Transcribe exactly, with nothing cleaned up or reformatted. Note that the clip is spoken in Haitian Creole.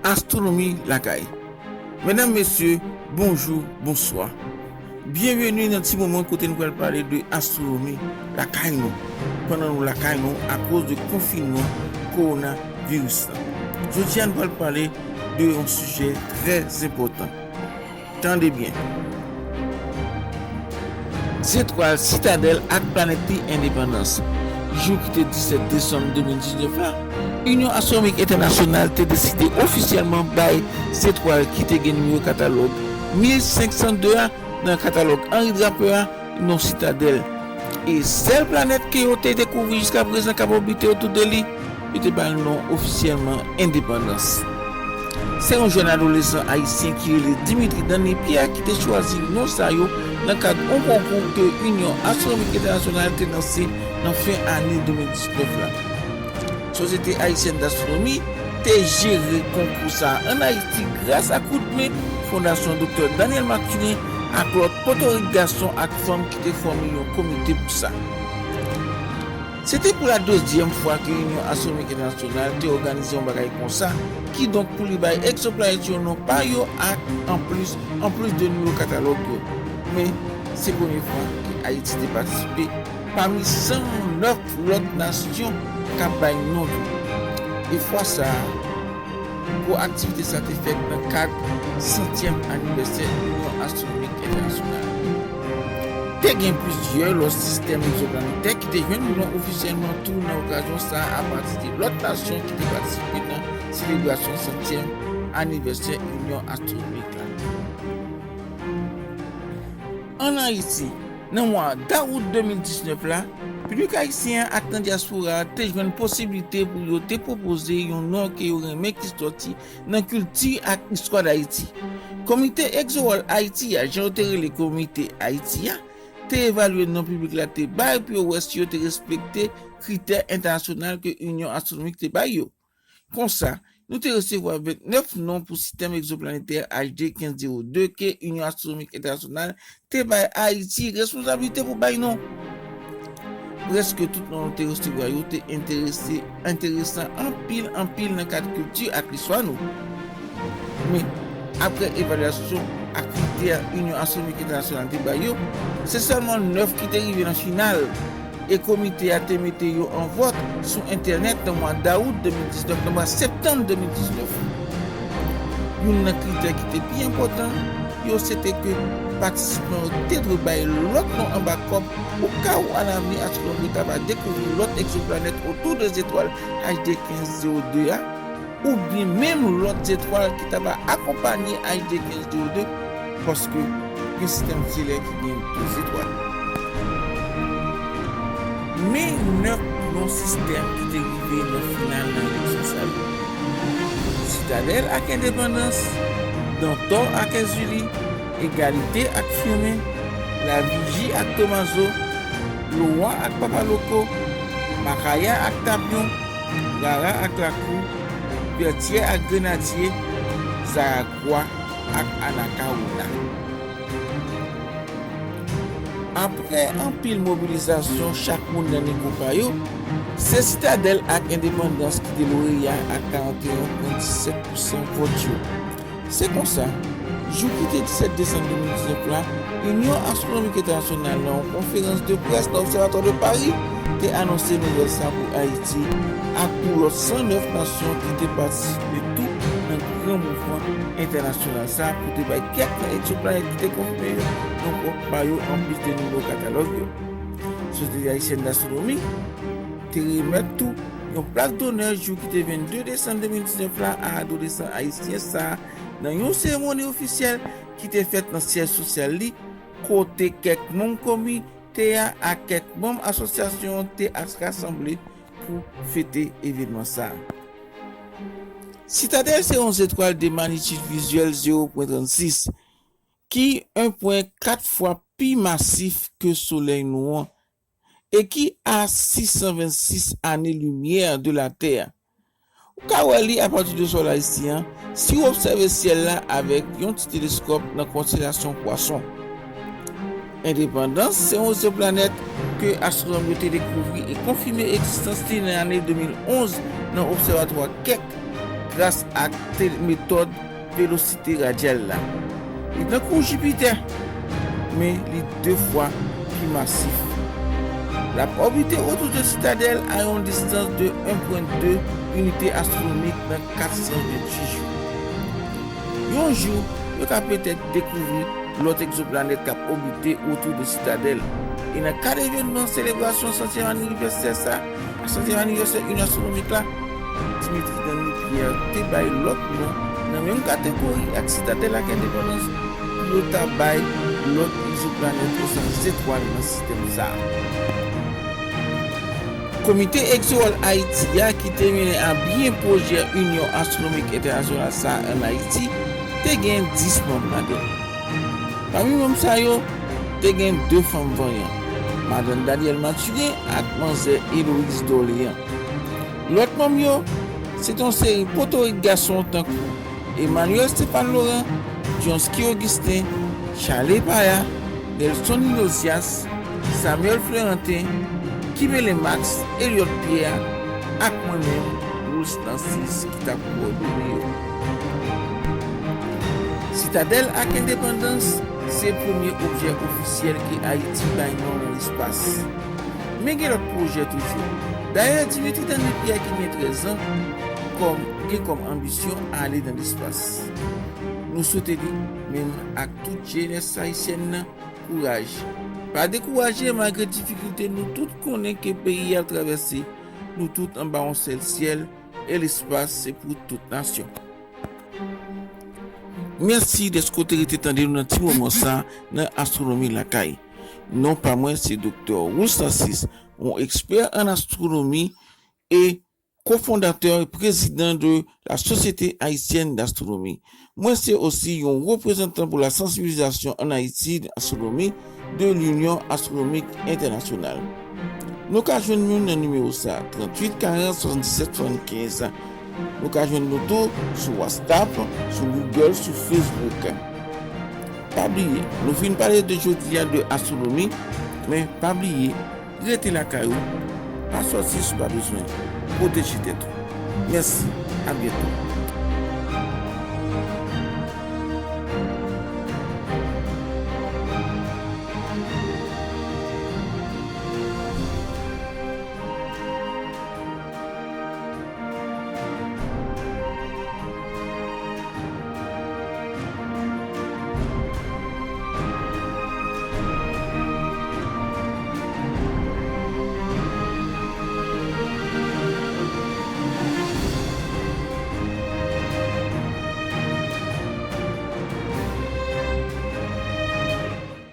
Astwonomi lakay. Medam, mesye, bonjou, bonswa. Byenveni nan ti moman kote nou pral pale de astwonomi lakay nou, pandan nou lakay nou akoz de konfinman kowonaviris la. Jodi a, nou pral pale de yon sijè trè enpòtan. Tande byen. Zetwal Sitadèl ak planèt li Endepandans. Jou ki te disèt desanm de mil diznèf la, Inyon Astwonomik Entènasyonal te deside ofisyèlman bay zetwal ki te gen nimewo katalòg mil senk san de a nan katalòg Henri Draper a non Sitadèl. E sèl planèt ke yo te dekouvri jiska prezan k ap òbite otou de li, yo te ba l non ofisyèlman Endepandans. Se yon jèn adolesan ayisyen ki rele Dimitri Danny Pierre ki te chwazi non sa yo nan kad yon konkou ke Inyon Astwonomik Entènasyonal te lanse nan fen ane de mil diznèf la. Sosyete Ayisyèn Dastwonomi te jere konkou sa a ann Ayiti gras a koudmen Fondasyon Doktè Daniel Mathurin ak lòt Potorik gason ak fanm ki te fòme yon komite pou sa. Se te pou la dezyèm fwa ke Inyon Astwonomik Entènasyonal te òganize yon bagay konsa, kidonk pou li bay egzoplanèt yo non pa yo ak anplis, anplis de nimewo katalòg yo. Men, se premye fwa ke Ayiti te patisipe pami san nèf lòt nasyon k ap bay non tou. E fwa sa a, gwo aktivite sa te fèt nan kad santyèm anivèsè Inyon Astwonomik Entènasyonal. Te gen plizyè lòt sistèm egzoplanetè ki te jwenn non ofisyèlman tou nan okazyon sa a apati de lòt nasyon ki te patisipe nan selebrasyon santyèm anivèsè Inyon Astwonomik la. Ann Ayiti, nan mwa dawout de mil diznèf la, piblik ayisyen an ak nan dyaspora a te jwenn posiblite pou yo te pwopoze yon non ke yo renmen ki sòti nan kilti ak istwa Dayiti. Komite Exoworld Ayiti a, jan yo te rele Komite Ayiti a, te evalye non piblik la te bay pou yo wè si yo te respekte kritè entènasyonal ke Inyon Astwonomik te bay yo. Konsa, nou te resevwa vennèf non pou sistèm egzoplanetè H D kenz zewo de ke Inyon Astwonomik Entènasyonal te bay Ayiti responsablite pou bay non. Prèske tout non nou te resevwa yo te enterese, enteresan anpil, anpil nan kad kilti ak listwa nou. Men, apre evalyasyon ak kritè Inyon Astwonomik Entènasyonal te bay yo, se sèlman nèf ki te rive nan final, e komite a te mete yo an vòt sou entènèt nan mwa dawout de mil diznèf, nan mwa septanm de mil diznèf. Youn nan kritè ki te pi enpòtan yo, se te ke patisipan yo te dwe bay lòt non anba kòb, okawou alavni astwonòm yo ta va dekouvri lòt egzoplanèt otou de zetwal H D kenz zewo de a, oubyen menm lòt zetwal ki ta va akonpanye H D kenz zewo de, paske gen sistèm selè ki gen de zetwal. Men nèf non sistèm ki te rive nan final nan eleksyon sa yo: Sitadèl ak Endepandans, Dantò ak Èzili, Egalite ak Fimen, Laviji ak Tomazo, Lowa ak Papaloko, Makaya ak Tapyon, Rara ak Lakou, Vètyè ak Grenadye, Zaragwa ak Anakawona. Apre anpil mobilizasyon chak moun nan nivo pa yo, se Sitadèl ak Endepandans ki te loreya ak karanteyen pwen disèt pousan vòt yo. Se konsa, jou ki te disèt desanm de mil diznèf la, Inyon Astwonomik Entènasyonal nan yon konferans de près nan Obsèvatwa de Pari te anonse nouvèl sa pou Ayiti ak pou lòt san nèf nasyon ki te patisipe tou nan gran mouvman entènasyonal sa pou te bay kèk nan egzoplanèt ki te konfime yo nan pwòp pa yo anplis de nimewo katalòg yo. Sosyete Ayisyèn Dastwonomi te remèt tou yon plak donè jou ki te vennde desanm de mil diznèf la a adolesan ayisyen sa a nan yon seremoni ofisyèl ki te fèt nan syèj sosyal li, kote kèk manm komite a ak kèk manm asosyasyon an te rasanble pou fete evènman sa a. Sitadèl se yon zetwal de magnitid vizyèl zewo pwen trannsis, ki en pwen kat fwa pi masif ke Solèy nou an, e ki a sis san vennsis ane limyè de Latè. Ou ka wè li apati de Solèy ayisyen an si w obsève syèl la avèk yon ti teleskòp nan konstelasyon Pwason. Endepandans se yon egzoplanèt ke astwonòm yo te dekouvri e konfime egzistans li nan ane de mil onz nan Obsèvatwa Keck, gras ak te-, metòd velosite radyal la. Li tankou Jipitè, men li de fwa pi masif. L ap òbite otou de Sitadèl a yon distans de en pwen de inite astwonomik nan kat san venntuit jou. Yon jou, yo ka petèt dekouvri lòt egzoplanèt k ap òbite otou de Sitadèl. E nan kad evènman selebrasyon santyèm anivèsè sa, santyèm anivèsè Inyon Astwonomik la, Dimitri Danny Pierre te bay lòt non nan menm kategori ak Sitadèl ak Endepandans pou yo ta bay lòt egzoplanèt oswa zetwal nan sistèm sa a. Komite Egzowòl Ayiti a, ki te mennen a byen pwojè Inyon Astwonomik Entènasyonal sa a ann Ayiti, te gen dis manm ladan l. Pami manm sa yo, te gen de fanm vanyan, Madanm Danielle Mathurin ak Manzè Héloïse Dorléans. Lòt manm yo, se t yon seri potorik gason tankou Emmanuel Stéphane Laurent, Dionsky Augustin, Charles Paya, Nelson Inosias, Samuel Florentin, Kimele Max, Eliot Pierre, ak mwen menm, Wools Narcisse, ki t ap kowòdone yo. Sitadèl ak Endepandans se premye objè ofisyèl ke Ayiti bay non nan lespas. Men gen lòt pwojè toujou. Dayè, Dimitri Danny Pierre, ki gen trèz an, kòm, gen kòm anbisyon ale nan lespas. Nou swete li, menm ak tout jenès ayisyèn nan, kouraj. Pa dekouraje malgre difikilte nou tout konnen ke peyi a ap travèse. Nou tout anba yon sèl syèl, e lespas se pou tout nasyon. Mèsi dèske w te rete tande nou nan ti moman sa nan Astwonomi Lakay. Non pa mwen se Doktè Wools Narcisse, yon ekspè an astwonomi e kofondatè e prezidan de la Société Haïtienne d'Astronomie. Mwen se osi yon reprezantan pou la sansibilizasyon ann Ayiti de astwonomi de l'Union Astronomique Internationale. Nou ka jwenn nou nan nimewo sa, tranntuit karant swasanndisèt swasannkenz. Nou ka jwenn nou tou sou WhatsApp, sou Google, sou Facebook. Pa bliye, nou fin pale de jodi a de astwonomi, men pa bliye, rete lakay ou, pa sòti si w pa bezwen. Pwoteje tèt ou. Mèsi, a byento.